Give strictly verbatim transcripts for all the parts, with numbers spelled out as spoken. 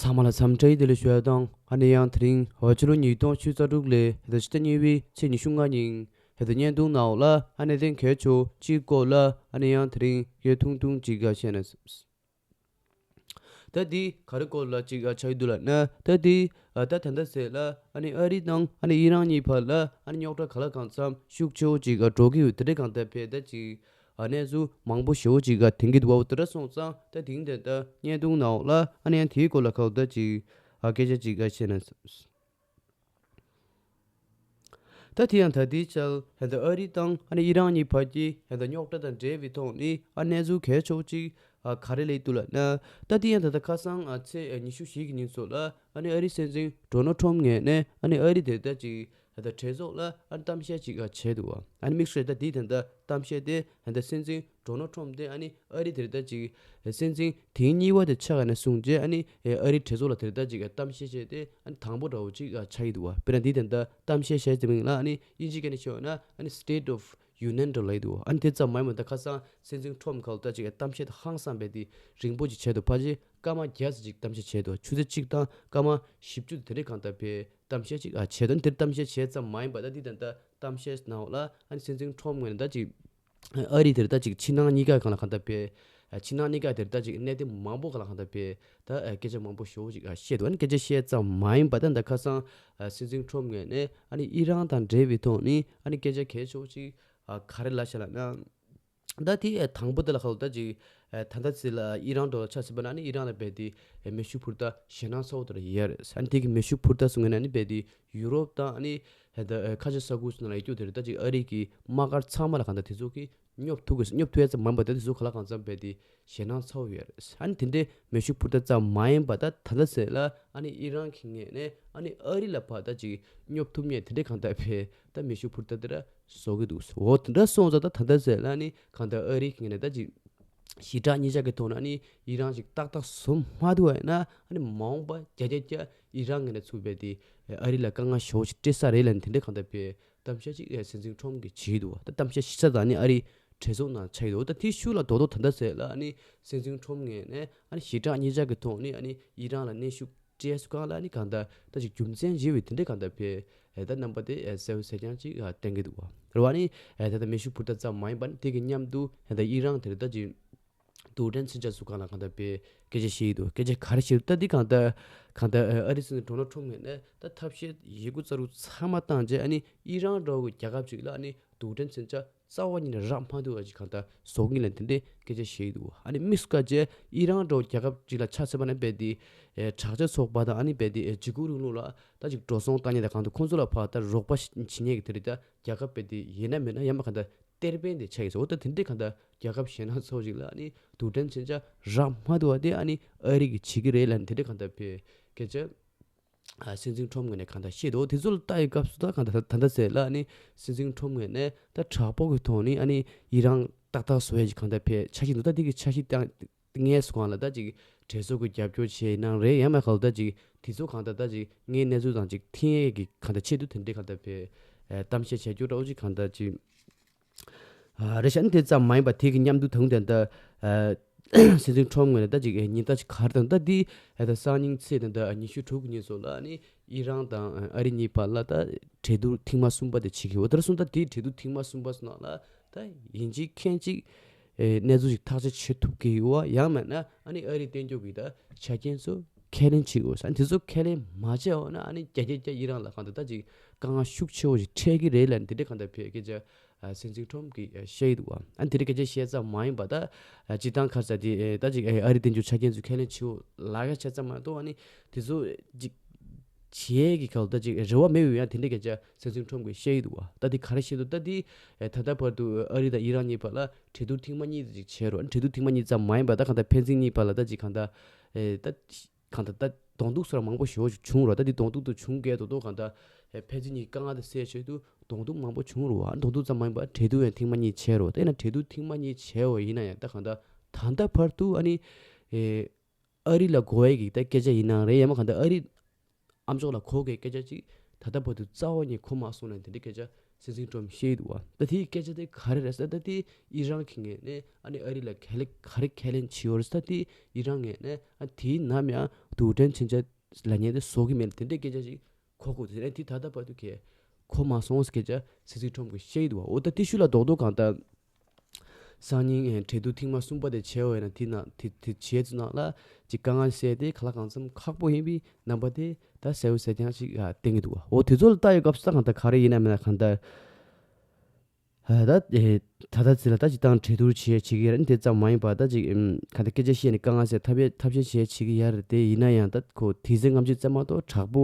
ཚང་མ་ལ་འཚམས་འདྲི་བདེ་ལེགས་ཞུ་ཡ་དང་། ཨ་ནི་ཡང་དེ་རིང་ཕྱི་ལོ་ཉིས་སྟོང་ཉི་ཤུ་རྩ་དྲུག་ལོའི་ཕྱི་ཟླ་གཉིས་པའི་ཚེས་ཉི་ཤུ་ལྔ་ཉིན་བརྙན་ཐུང་ནང་ལ་ཨ་ནི་གནད་དོན་གལ་ཆེ་བ་གཅིག་སྐོར་ལ་ཨ་ནི་ཡང་དེ་རིང་ཡོད་ཐུང་ཐུང་ཅིག་བཤད་ན། ད་འདི་ག་རེ་སྐོར་ལ་ཅིག་ཆགས་ཀྱི་འདུག་ལབ་ན། ད་འདི་ད་ད་ལྟ་ཟེར་ལ་ཨ་ནི་ཨ་རི་དང་ཨ་ནི་ཨི་རན་གཉིས་བར་ལ་ཨ་ནི་རྙོག་དྲ་གང་ལ་གང་འཚམ་ཤུགས་ཆེ་བོ་ཅིག་འགྲོ་གི་ཡོད། དེ་འདྲ་གང་ལྟར་བས་ད་ཅིག་ཨ་གནས་ཚུལ་མང་པོ་ཞེ་བོ་ཅིག་ག་ཐོན་གྱི་འདུག་བ། འོ་དེ་འདྲ་སོང་ཙང་ད་དེང་དེ་ད་བརྙན་ཐུང་ནང་ལ་ཨ་ནི་ཡང་དེའི་སྐོར་ལ་ག་ད་ཅིག་ཨ་སྐད་ཆ་ཅིག་ག་བཤད་ན། ད་དེ་ཡང་ད་ལྟའི་ཆར་ཧན་ད་ཨ་རི་དང་ཨ་ནི་ཨི་རན་གཉིས་བར་གྱི་ཧན་ད་རྙོག་དྲ་དང་འབྲེལ་བའི་ཐོག་ནས་ཨ་གནས་ཚུལ་གལ་ཆེ་བོ་ཅིག་ཨ་ག་རེ་སླེབས་འདུག་ལབ་ན། ད་དེ་ཡང་ད་ལྟ་ཁ་སང་ཨ་ཚེས་ཉི་ཤུ་བཞི་གི་ཉིན་ཚོ་ལ་ཨ་ནི་ཨ་རི་སྲིད་འཛིན་ཌོ་ནལ་ཊམ་ངོས་ནས་ཨ་ནི་ཨ་རི་དེ་ད་ཅིག་ད་ལྟ་གྲོས་ཚོགས་ལ་ཨ་ནི་གཏམ་བཤད་ཅིག་ཨ་བྱས་འདུག་བ། ཨ་ནི་དམིགས་བསལ་ད་དེའི་ད་ལྟ་གཏམ་བཤད་དེ་ད་ལྟ་སྲིད་འཛིན་ཌོ་ནལ་ཊམ་དེ་ཨ་ནི་ཨ་རི་དེ་ད་ཅིག་སྲིད་འཛིན་དེ་གཉིས་པ་དེ་ཆགས་ནས་བཟུང་རྗེས་ཨ་ནི་ཨ་རི་གྲོས་ཚོགས་ལ་དེ་ད་ཅིག་གཏམ་བཤད་བྱས་ཏེ་ཨ་ནི་དང་པོ་འདྲ་བོ་ཅིག་ཨ་ཆགས་ཀྱི་འདུག་བ། དཔེར་ན་འདི་དེ་ད་གཏམ་བཤད་བྱས་ཟིན་མིན་ལ་ཨ་ནི་དབྱིན་ཇི་སྐད་ནས་ཤོད་ན་ཨ་ནི་State of Union འདྲ་ལབ་ཀྱི་འདུག་བ། ཨ་ནི་དེ་ཙམ་མ་ཡིན་པ་ད་ཁ་སང་སྲིད་འཛིན་ཊམ་ག་ལ་ད་ཅིག་གཏམ་བཤད་ཧང་སངས་པའི་དེ་རིང་པོ་ཅིག་བྱས་འདུག་ཕལ་ཆེར་སྐར་མ་བརྒྱ་ཙམ་ཅིག་གཏམ་བཤད་བྱས་འདུག་ཆུ་ཚོད་གཅིག་དང་སྐར་མ་བཞི་བཅུ་དེ་འདྲའི་གང་ལྟར་བས་གཏམ་བཤད་ཅིག་ཨ་བྱས་འདུག་དེར་གཏམ་བཤད་བྱས་ཙམ་མ་ཡིན་པ་ད་འདི་ད་ལྟ་གཏམ་བཤད་ནང་ལ་ཨ་ནི་སྲིད་འཛིན་ཊམ་ངོས་ནས་ད་ཅིག་ཨ་རི་དེར་ད་ཅིག་ཕྱི་ནང་གཉིས་ཀ་གང་ལ་གང་ལྟར་བས་ཨ་ཕྱི་ནང་གཉིས་ཀ་དེར་ད་ཅིག་གནད་དོན་མང་པོ་གང་ལ་གང་ལྟར་བས་ད་ཨ་སྐད་ཆ་མང་པོ་ཞེ་པོ་ཅིག་ཨ་བཤད་འདུག་ཨ་ནི་སྐད་ཆ་བཤད་ཙམ་མ་ཡིན་པ་ད་ད་ཁ་སང་ཨ་སྲིད་འཛིན་ཊམ་ངོས་ནས་ཨ་ནི་ཨི་རན་དང་འབྲེལ་བའི་ཐོག་ནས་ཨ་ནི་སྐད་ཆ་གལ་ཆེ་བོ་ཅིག་ཨ་ག་རེ་ལབ་ཤག་ལབ་ན། ད་དེ་དང་པོ་དེ་ལ་ཁ་ལོ་ད་ཅིག་ད་ལྟ་ཚེ་ལ་ཨི་རན་འགྲོ་ལ་ཆ་ཟིན་པ་ན་ནི་ཨི་རན་ལ་བས་དེ་མེ་ཤུགས་འཕུར་མདའ་ཞེད་སྣང་ཚ་བོ་དེ་ར་ཡོད་རེད། ཨ་ནི་དེ་གི་མེ་ཤུགས་འཕུར་མདའ་སོང་ངས་ན་ནི་བས་དེ་ཡུ་རོབ་དང་ཨ་ནི་ད་ཁ་ཆེ་ས་ཁུལ་སོང་ན་ལ་ཡོད་རྒྱུ་དེ་རེད། ད་ཅིག་ཨ་རི་གི་དམག་སྒར་ཚང་མ་ལ་གང་ལྟར་དེ་ཚོ་གི་སྙོབ་ཐུབ་དགོས། སྙོབ་ཐུབ་ཡ་ཙམ་མ་ཡིན་པ་ད་དེ་ཚོ་ག་ལ་གང་འཚམ་བས་དེ་ཞེད་སྣང་ཚ་བོ་ཡོད་རེད། ཨ་ནི་དེ་འདྲའི་མེ་ཤུགས་འཕུར་མདའ་ཙམ་མ་ཡིན་པ་ད་ད་ལྟ་ཚེ་ལ་ཨ་ནི་ཨི་རན་གི་ངོས་ནས་ཨ་ནི་ཨ་རི་ལ་ཕར་ད་ཅིག་སྙོབ་ཐུབ་མཁན་དེ་འདྲའི་གང་ལྟར་བས་ད་མེ་ཤུགས་འཕུར་མདའ་དེ་ར་བཟོ་གི་འདུག་འོ་དེ་འདྲ་སོང་ཙང་ད་ད་ལྟ་ཟེར་ལ་ནི་གང་ལྟར་ཨ་རི་གི་ངོས་ནས་ད་ཅིག་ཞི་དྲག་གཉིས་ཆ་གི་ཐོག་ནས་ནི་ཨི་རན་ཞིག་ཏག་ཏག་བཟོ་མ་ཐུབ་པ་ཡིན་ན་ཨ་ནི་མ་འོངས་པ་བརྒྱ་ཆ་བརྒྱ་ཨི་རན་ངོས་ནས་ཚུགས་པའི་དེ་ཨ་རི་ལ་དཀའ་ངལ་ཞེ་པོ་ཞིག་སྤྲད་ས་རེད་ལ་ནི་དེ་འདྲའི་གང་ལྟར་བའི་གཏམ་བཤད་ཅིག་སྲིད་འཛིན་ཁྲོམ་གྱིས་བྱས་འདུག་ད་གཏམ་བཤད་ཞིག་ས་དང་ནི་ཨ་རི་གྲོས་ཚོགས་ནང་ཆགས་ཡོད་འདུག་ད་དེ་ཤུགས་ལ་རྡོག་རྡོག་ད་ལྟ་ཟེར་ལ་ནི་སྲིད་འཛིན་ཁྲོམ་ངོས་ནས་ཨ་ནི་ཞི་དྲག་གཉིས་ཆ་གི་ཐོག་ནས་ཨ་ནི་ཨི་རན་ལ་གནོན་ཤུགས་སྤྲད་སུ་གང་ལ་ནི་གང་ལྟར་ད་ཅིག་རྒྱུ་མཚན་བརྗོད་པའི་དེ་འདྲའི་གང་ལྟར་བས་ད་རྣམ་པ་དེ་གསལ་བོ་གསལ་རྐྱང་ཅིག་བསྟན་གྱི་འདུག་བ། རེད་བ། ནི་ད་ལྟ་མེ་ཤུགས་འཕུར་མདའ་ཙམ་མ་ཡིན་པ་ནི་དེ་གི་མཉམ་དུ་ད་ལྟ་ཨི་རན་དེར་ད་ཅིག་རྡུལ་ཕྲན་མཚོན་ཆ་སུ་གང་ལ་གང་ལྟར་བས་སྐད་ཆ་བཤད་ཀྱི་འདུག་སྐད་ཆ་ག་རེ་བཤད་འདུག་ད་འདི་གང་ལྟར་གང་ལྟར་ཨ་རི་སྲིད་འཛིན་ཌོ་ནལ་ཁྲོམ་ངོས་ནས་ད་ཐབས་ཤེས་ཡོད་རྒུ་རྩ་རུ་ཚང་མ་བཏང་རྗེས་ཨ་ནི་ཨི་རན་འདྲ་བོ་གི་རྒྱལ་ཁབ་ཅིག་ལ་ཨ་ནི་རྡུལ་ཕྲན་མཚོན་ཆ་རྩ་བ་ཉིད་ནས་རག་མ་ཐུབ་པ་ཅིག་གང་ལྟར་བཟོ་གི་ལ་དེ་འདྲའི་སྐད་ཆ་བཤད་ཀྱི་འདུག་ཨ་ནི་དམིགས་སུ་བཀར་རྗེས་ཨི་རན་འདྲ་བོ་རྒྱལ་ཁབ་ཅིག་ལ་ཆ་མཚོན་པ་ན་རྦད་དེ་ཨེ་དྲག་ཆས་ཚོགས་པ་དང་ཨ་ནི་རྦད་དེ་ཨེ་འཇིགས་སྐུལ་རིང་ལུགས་ལ་ད་ཅིག་འགྲོ་སོང་བཏང་མཁན་དང་གང་དུ་ཁོང་ཚོ་ལ་ཕར་ད་རོགས་པ་བྱེད་མཁན་གྱི་དེ་རེད། ད་རྒྱལ་ཁབ་རྦད་དེ་ཡིན་ན་མིན་ན་ཡང་མ་གང་ལྟར་གཏེར་དཔོན་དེ་ཆགས་ཡོད་ཟེར། འོ་ད་དེ་འདྲའི་གང་ལྟར་རྒྱལ་ཁབ་གཞན་སྣ་ཚོགས་ཤིག་ལ་ཨ་ནི་རྡུལ་ཕྲན་མཚོན་ཆ་རག་མ་ཐུབ་པ་དེ་ཨ་ནི་ཨ་རི་གིས་བྱེད་ཀྱི་རེད་ལབ་ནས་དེ་འདྲའི་གང་ལྟར་བས་སྐད་ཆ་ཨ་སྲིད་འཛིན་ཁྲོམ་ངོས་ནས་གང་ལྟར་བཤད་འདུག་དེ་ཚོ་ལ་ལྟ་ཡི་སྐབས་སུ་ད་གང་ལྟར་ད་ལྟ་ཟེར་ལ་ཨ་ནི་སྲིད་འཛིན་ཁྲོམ་ངོས་ནས་ད་དྲག་པོ་གི་ཐོག་ནས་ཨ་ནི་ཨི་རན་ཏག་ཏག་བཟོ་ཡ་ཞིག་གང་ལྟར་བས་འཆར་གཞི་འདུག་ད་དེ་གི་འཆར་གཞི་བཏང་ངས་སུ་གང་ལ་ད་ཅིག་གྲོས་ཚོགས་ཀྱི་རྒྱབ་སྐྱོར་བྱས་ཡིན་ནའང་རེད། ཡང་མིན་གང་ལ་ད་ཅིག་དེ་ཚོ་གང་ལྟར་ད་ཅིག་ངའི་གནས་ཚུལ་དང་ཅིག་མཐུན་ཡས་ཀྱི་གང་ལྟར་ཆེད་དུ་དེ་འདྲའི་གང་ལྟར་བས་ཨ་གཏམ་བཤད་བྱ་རྒྱུ་འདྲ་བོ་ཅིག་གང་ལྟར་ཅིག་ཨ་རེད་ཤག་ཨ་ནི་དེ་ཙམ་མ་ཡིན་པ་དེ་གི་མཉམ་དུ་ད་དུང་དེ་འདྲ་ཨ་སྲིད་འཛིན་ཁྲོམ་ངོས་ནས་ད་ཅིག་ཨ་ཉིན་ལྟ་ཅིག་ག་རེ་དང་ད་འདི་ཨ་ད་སང་ཉིན་ཚེས་དེ་འདྲ་ཉི་ཤུ་དྲུག་གི་ཉིན་སོགས་ལ་ཨ་ནི་ཨི་རན་དང་ཨ་རི་གཉིས་བར་ལ་ད་གྲོས་བསྡུར་ཐེངས་མ་གསུམ་པ་དེ་བྱེད་ཀྱི་ཡོད། ད་གསུམ་ད་དེའི་གྲོས་བསྡུར་ཐེངས་མ་གསུམ་པ་སོགས་ནང་ལ་ད་ཡིན་གཅིག་མིན་གཅིག་ཨེ་གནས་ཚུལ་ཞིག་ཐག་གཅོད་བྱེད་ཐུབ་ཀྱི་ཡོད་པ། ཡང་མིན་ན་ཨ་ནི་ཨ་རི་བསྟན་རྒྱུ་གི་ད་ཆ་རྐྱེན་ཚོ་ཁས་ལེན་བྱེད་དགོས་ས། ཨ་ནི་དེ་ཚོ་ཁས་ལེན་མ་བྱས་པ་ན་ཨ་ནི་རྒྱ་རྒྱ་རྒྱ་ཨི་རན་ལ་གང་ལྟར་ད་ཅིག་དཀའ་ངལ་ཤུགས་ཆེ་བོ་ཞིག་འཕྲད་ཀྱི་རེད་ལབ་ནས་དེ་འདྲའི་གང་ལྟར་བས་སྐད་ཆ་ཨ་སྲིད་འཛིན་ཁྲོམ་གྱིས་ཨ་བཤད་ཀྱི་འདུག་བ། ཨ་ནི་དེ་འདྲའི་སྐད་ཆ་བཤད་ཙམ་མ་ཡིན་པ་ད་ཨ་སྤྱིར་བཏང་ཁ་ས་དེ་ཨེ་ད་ཅིག་ཨེ་ཨ་རི་བསྟན་རྒྱུ་ཆ་རྐྱེན་ཚོ་ཁས་ལེན་བྱེད་འོ་ལབ་ཡ་བྱས་ཙམ་མ་གཏོགས་ཨ་ནི་དེ་ཚོ་ཅིག་བྱེད་ཀྱི་གང་ལྟར་ཅིག་རེ་བ་མེད་པའི་ཡང་དེ་འདྲའི་སྐད་ཆ་སྲིད་འཛིན་ཁྲོམ་གྱིས་བཤད་ཀྱི་འདུག་བ། ད་དེ་ག་རེ་བཤད་འདུག་ད་དེ་ཨེ་ད་ལྟ་བར་དུ་ཨ་རི་དང་ཨི་རན་གཉིས་བར་ལ་གྲོས་བསྡུར་ཐེངས་མ་གཉིས་ཅིག་བྱས་རོགས། གྲོས་བསྡུར་ཐེངས་མ་གཉིས་ཙམ་མ་ཡིན་པ་ད་གང་ལྟར་ཕན་ཚུན་གཉིས་བར་ལ་ད་ཅིག་གང་ལྟར་ཨེ་ད་གང་ལྟར་ད་གདོང་ཐུག་སོགས་མང་པོ་ཞེ་པོ་ཞིག་བྱུང་རོགས། ད་འདི་གདོང་ཐུག་ཏུ་བྱུང་གས་དོ་དོ་གང་ལྟར་ཨེ་ཕན་ཚུན་གཉིས་དཀའ་ངལ་དེ་སེལ་ཆེད་དུ་གདོང་ཐུག་མང་པོ་བྱུང་རོགས། ཨ་གདོང་ཐུག་ཙམ་མ་ཡིན་པ་གྲོས་བསྡུར་ཡང་ཐེངས་མ་གཉིས་བྱས་རོགས། དེ་ན་གྲོས་བསྡུར་ཐེངས་མ་གཉིས་བྱས་པ་ཡིན་ན་ཡང་ད་གང་ལྟར་ད་ལྟ་བར་དུ་ཨ་ནི་ཨེ་ཨ་རི་ལ་གོ་བའི་གི་ད་སྐད་ཆ་ཡིན་ནའང་རེད། ཡང་མ་གང་ལྟར་ཨ་རི་ཨ་མཆོག་ལ་གོ་གི་སྐད་ཆ་ཅིག་ད་ལྟ་བར་དུ་རྩ་བ་ཉིད་གོ་མ་སོང་ནས་དེ་འདྲའི་སྐད་ཆ་ སྲིད་འཛིན་ཀྲོམ་བཤད་ཀྱི་འདུག་བ། ད་དེའི་སྐད་ཆ་དེ་ག་རེ་རེད་ཟེར་ན། ད་དེ་ཨི་རན་གྱི་ངོས་ནས་ཨ་ནི་ཨ་རི་ལ་ག་ལེ་ག་རེ་ཁས་ལེན་བྱེད་ཡོད་རེད་ཟེར། ད་དེ་ཨི་རན་ངོས་ནས་ཨ་དེའི་ནམ་ཡང་རྡུལ་ཕྲན་མཚོན་ཆ་ལབ་མཁན་དེ་བཟོ་གི་མེད་ལ། དེ་འདྲའི་སྐད་ཆ་ཞིག་གོ་དགོས། དེ་ནས་དེ་ད་ལྟ་བར་དུ་གས་གོ་མ་སོང་ཟེར་སྐད་ཆ་སྲིད་འཛིན་ཀྲོམ་གྱིས་བཤད་ཀྱི་འདུག་བ། འོ་ད་དེ་ཤུལ་ལ་རྡོག་རྡོག་གང་ལྟར་སང་ཉིན་ཨེ་གྲོས་བསྡུར་ཐེངས་མ་གསུམ་པ་དེ་བྱས་པ་ཡིན་ན། དེ་ནང་དེ་དེ་བྱས་ཚུལ་ནང་ལ་ཅིག་དཀའ་ངལ་སེལ་ཏེ་གང་ལ་གང་འཚམ་ཁག་པོ་ཡིན་པའི་རྣམ་པ་དེ་ད་གསལ་པོ་གསལ་རྐྱང་ཅིག་ཨ་བསྟན་གྱི་འདུག་བ། འོ་དེ་ཚོ་ལ་ལྟ་ཡོད་སྐབས་སུ་ད་གང་ལྟར་ག་རེ་ཡིན་ན་མིན་ན་གང་ལྟར་ཨ་ད་ཨེ་ད་ལྟ་ཚེ་ལ་ད་ཅིག་ཏང་གྲོས་བསྡུར་བྱེད་བྱེད་ཀྱི་ཡ་རེད། དེ་ཙམ་མ་ཡིན་པ་ད་ཅིག་ཨམ་གང་ལྟར་སྐད་ཆ་བཤད་ནས་དཀའ་ངལ་སེལ་ཐབས་ཐབས་ཤེས་བྱེད་བྱེད་ཀྱི་ཡ་རེད། དེ་ཡིན་ན་ཡང་ད་ཁོ་དེ་ཚེ་ལྔ་བཅུ་རྩ་མ་གཏོགས་དྲག་པོ་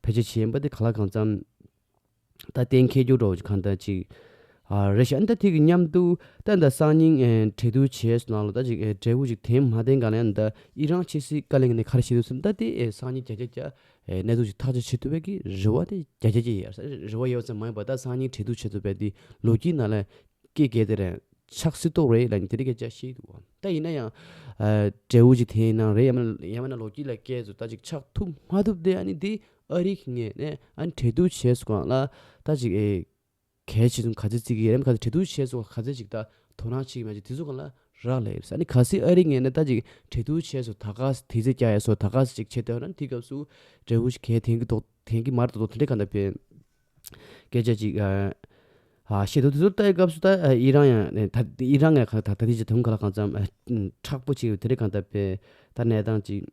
ཕལ་ཆེར་བྱས་ཡིན་པ་དེ་གང་ལ་གང་འཚམ་ད་གཏན་འཁེལ་རྒྱུ་འདྲ་བོ་ཅིག་གང་ལྟར་ཅིག་ཨ་རེད་ཤག་ཨ་ནི་ད་དེ་གི་མཉམ་དུ་ད་ད་སང་ཉིན་ཨེ་གྲོས་བསྡུར་བྱས་སོང་ན་ལ་ད་ཅིག་ཨེ་འབྲས་བུ་ཅིག་དེ་མ་བསྟན་ག་ལ་ཡང་ད་ཨི་རན་ཕྱི་སྲིད་བཀའ་བློན་ནས་ག་རེ་བཤད་འདུག་ཟེར་ན། ད་དེ་ཨེ་སང་ཉིན་བརྒྱ་ཆ་བརྒྱ་ཨེ་གནས་ཚུལ་ཅིག་ཐག་གཅོད་བྱེད་ཐུབ་པའི་གི་རེ་བ་དེ་བརྒྱ་ཆ་བརྒྱ་ཡོད་ས་རེད། རེ་བ་ཡོད་ཙམ་མ་ཡིན་པ་ད་སང་ཉིན་གྲོས་བསྡུར་བྱེད་ཐུབ་པའི་དེ་ལོ་རྒྱུས་ནང་ལ་སྐད་རྒྱག་དེ་རེད། ཆགས་སྲིད་ཐོག་རེད་ལབ་ནས་དེ་འདྲ་སྐད་ཆ་བཤད་འདུག་བ། ད་ཡིན་ན་ཡང་ཨ་འབྲས་བུ་ཅིག་དེ་ཡིན་ན་རེད། ཡང་མིན་ཡང་མིན་ན་ལོ་རྒྱུས་ལ་སྐད་ཚོ་ད་ཅིག་ཆགས་ཐུབ་མ་ཐུབ་དེ་ཨ་ནི་དེ་ཨ་རི་གི་ངོས་ནས་ཨ་ནི་གྲོས་བསྡུར་བྱས་སོང་གང་ལ་ད་ཅིག་ཨེ་གལ་ཆེ་ཆུང་ག་ཚོད་བརྩི་གི་ཡོད་རེད། ག་ཚོད་གྲོས་བསྡུར་བྱས་སོང་ག་ཚོད་ཅིག་ད་དོ་སྣང་བྱེད་ཀྱི་མེད་ཅིག་དེ་ཚོ་གང་ལ་རག་ལས་ཡོད་རེད། ཨ་ནི་གལ་སྲིད་ཨ་རི་ངོས་ནས་ད་ཅིག་གྲོས་བསྡུར་བྱས་སོང་ད་ག་ས་དེ་ཚོ་རྒྱག་ཡ་སོང་ད་ག་ས་ཅིག་བྱེད་འདོད་ན་དེ་སྐབས་སུ་འབྲས་བུ་ཞིག་གལ་དེང་གི་ཐོག་དེང་གི་མར་ཏོག་ཏོག་དེ་འདྲ་གང་ལྟར་ཕན། སྐད་ཆ་ཅིག་ཨ་ཨ་བཤད་འདུག་དེ་ཚོ་ལྟ་ཡི་སྐབས་སུ་ད་ཨ་ཨི་རན་ཡང་ཨ་ད་ཨི་རན་ངས་ག་ད་ད་དེ་ཅིག་དུང་ག་ལ་གང་འཚམ་ཨ་མཁྲེགས་པོ་ཅིག་ཡོད་དེ་རེད། གང་ལྟར་ཕན་ད་གནས་སྟངས་ཅིག་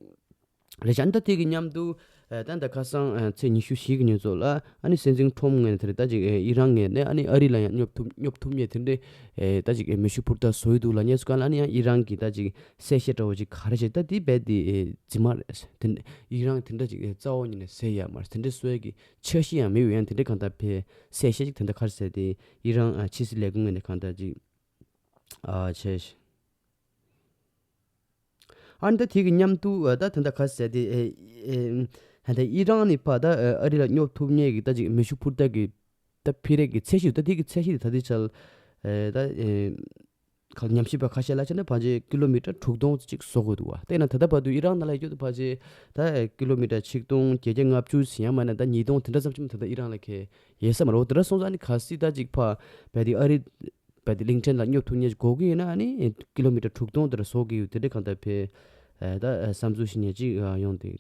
རེད་ཤག་ཨ་ནི་ད་དེ་གི་མཉམ་དུ་ཨ་ད་ད་ཁ་སང་ཨ་ཚེས་ཉི་ཤུ་བཞི་གི་ཉིན་ཚོ་ལ་ཨ་ནི་སྲིད་འཛིན་ཁྲོམ་ངོས་ནས་དེ་རེད། ད་ཅིག་ཨ་ཨི་རན་ངོས་ནས་ཨ་ནི་ཨ་རི་ལ་ཡང་སྙོབ་ཐུབ་སྙོབ་ཐུབ་མཁན་དེ་འདྲའི་ཨ་ད་ཅིག་ཨ་མེ་ཤུགས་འཕུར་མདའ་བཟོ་ཡི་འདུག་ལབ་མཁན་ཚོ་ག་ལ་ཨ་ནི་ཡང་ཨི་རན་གྱི་ད་ཅིག་གསལ་བཤད་འདྲ་བོ་ཅིག་ག་རེ་བྱས། ད་དེ་རྦད་དེ་ཨ་རྫུན་མ་རེད། དེ་ཨི་རན་དེ་འདྲ་ཅིག་ཨ་རྩ་བ་ཉིད་ནས་ཟེར་ཡ་མ་རེད། དེ་འདྲ་བཟོ་ཡ་གི་འཆར་གཞི་ཡང་མེད། ཡང་དེ་འདྲའི་གང་ལྟར་ཕན་གསལ་བཤད་ཅིག་དེ་འདྲ་ག་རེ་ཟེར་ཏེ་ཨི་རན་ཨ་ཕྱི་སྲིད་ལས་ཁུངས་ངོས་ནས་གང་ལྟར་ཅིག་ཨ་བྱས་ཤག་ཨ་ནི་ད་དེ་གི་མཉམ་དུ་ཨ་ད་དེ་འདྲ་ག་རེ་ཟེར་ཏེ་ཨེ་ཨེ་ད་ཨི་རན་ནི་ཕར་ད་ཨ་རི་ལ་སྙོབ་ཐུབ་མཁན་གྱི་ད་ཅིག་མེ་ཤུགས་འཕུར་མདའ་གི་ད་འཕུར་མདའ་གི་ཚད་གཞི་ད་དེ་གི་ཚད་གཞི་དེ་ད་དེ་ཆ་ལ་ཨེ་ད་ཨེ་ཁ་ཉམས་ཞིབ་པ་ཁ་ཤས་ལ་བྱས་ན་ཕལ་ཆེར་ཀི་ལོ་མི་ཊར་དྲུག་སྟོང་ཅིག་བཟོ་དགོས་འདུག་བ། དེས་ན་ད་ལྟ་བར་དུ་ཨི་རན་ནང་ལ་ཡོད་དུ་ཕལ་ཆེར་ད་ཀི་ལོ་མི་ཊར་ཆིག་སྟོང་བརྒྱད་བརྒྱ་ལྔ་བཅུ་ཟིན་ཡ་མ་ན་ད་ཉིས་སྟོང་དེ་འདྲ་ཙམ་ཅིག་མ་ད་ལྟ་ཨི་རན་ལ་ཁེལ་ཡོད་ས་མ་རེད། འོ་དེ་འདྲ་སོང་ཙང་ཨ་ནི་གལ་སྲིད་ད་ཅིག་ཕར་བལ་དེ་ཨ་རི་བལ་དེ་གླིང་ཕྲན་ལ་སྙོབ་ཐུབ་མཁན་ཅིག་དགོས་ཀྱི་ཡོད་ན་ཨ་ནི་ཀི་ལོ་མི་ཊར་དྲུག་སྟོང་དེ་འདྲ་བཟོ་གི་ཡོད། དེ་འདྲ་གང་ལྟར་ཕན་ད་བསམ་ཚུལ་ཞིག་ཉན་ཅིག་ཡོང་དེ།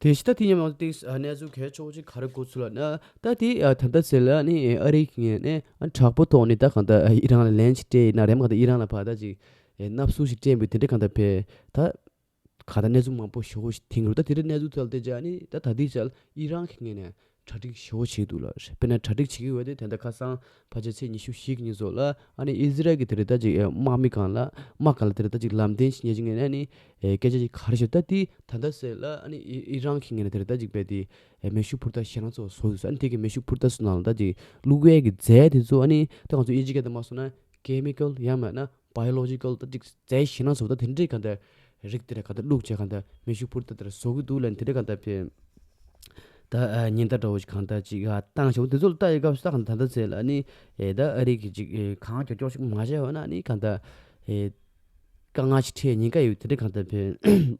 དེ་བཞིན་ད་དེ་མཉམ་ཡང་ཏིག་གནས་ཚུལ་གལ་ཆེ་བོ་ཅིག་ག་རེ་གོ་ཚུལ་ལབ་ན། ད་དེ་ད་ལྟ་ཟེར་ལ་ནི་ཨ་རི་གི་ངོས་ནས་དྲག་པོ་ཐོག་ནས་ད་གང་ལྟར་ཨི་རན་ལ་ལན་ཅིག་སྤྲད་ཡིན་ན་རེད་མ་གང་ལྟར་ཨི་རན་ལ་ཕར་ད་ཅིག་མནའ་ཟུར་ཞིག་སྤྲད་འབུལ་དེ་འདྲ་གང་ལྟར་ཕན་ད་གང་ལྟར་གནས་ཚུལ་མང་པོ་ཞེ་པོ་ཞིག་ཐོན་གྱི་འདུག་ད་དེ་འདྲ་གནས་ཚུལ་ཐོན་དེ་ཅག་ནི་ད་ད་དེ་ཅག་ཨི་རན་གི་ངོས་ནས་གྲ་སྒྲིག་ཞེ་པོ་བྱེད་འདུག་ལ། དཔེར་ན་གྲ་སྒྲིག་བྱེད་ཀྱི་ཡོད་དེ་ད་ལྟ་ཁ་སང་ཕལ་ཆེར་ཚེས་ཉི་ཤུ་བཞི་གི་ཉིན་ཚོ་ལ་ཨ་ནི་ཨི་ཟི་རལ་གྱི་དེ་རེད་ད་ཅིག་དམག་མི་སྒང་ལ་དམག་སྒང་ལ་དེ་རེད་ད་ཅིག་ལམ་སྟོན་ཞིག་ཉན་ཅིག་ངས་ཨ་ནི་སྐད་ཆ་ཅིག་ག་རེ་ཞུ་ད་དེ་ད་ལྟ་ཟེར་ལ་ཨ་ནི་ཨི་རན་གྱི་ངོས་ནས་དེ་རེད་ད་ཅིག་བལ་དེ་མེ་ཤུགས་འཕུར་མདའ་ཞེད་སྣང་ཚ་པོ་བཟོ་འདུག་ཨ་ནི་དེ་གི་མེ་ཤུགས་འཕུར་མདའ་ཚོ་ནང་ལ་ད་ཅིག་བླུག་ཡས་ཀྱི་རྫས་དེ་ཚོ་ཨ་ནི་ད་ང་ཚོ་དབྱིན་ཇི་སྐད་དུ་མ་སོང་ན་ཀེ་མི་ཀལ་ཡང་མིན་ན་བྷའི་ཡོ་ལོ་ཇི་ཀལ་ད་ཅིག་རྫས་ཞེད་སྣང་ཚ་པོ་ད་དེ་འདྲའི་གང་ལྟར་རིགས་དེ་འདྲ་གང་ལྟར་བླུགས་བྱས་གང་ལྟར་མེ་ཤུགས་འཕུར་མདའ་དེ་འདྲ་བཟོ་གི་འདུག་ལབ་ནས་དེ་འདྲ་གང་ལྟར་ཕན་ད་ཉེན་བརྡ་འདྲ་བོ་ཞིག་གང་ལྟར་ཅིག་བཏང་བྱུང་། དེ་ཚོ་ལ་ལྟ་ཡི་སྐབས་སུ་ད་གང་ལྟར་ད་ལྟ་ཚེ་ལ་ནི་ད་ཨ་རི་གི་ཅིག་གང་མགྱོགས་མགྱོགས་ཤིག་མ་བྱས་པ་ན་ནི་གང་ལྟར་དཀའ་ངལ་ཞིག་འཕྲད་ཉེན་ཁ་ཡོད་དེ་འདྲ་གང་ལྟར་ཕན་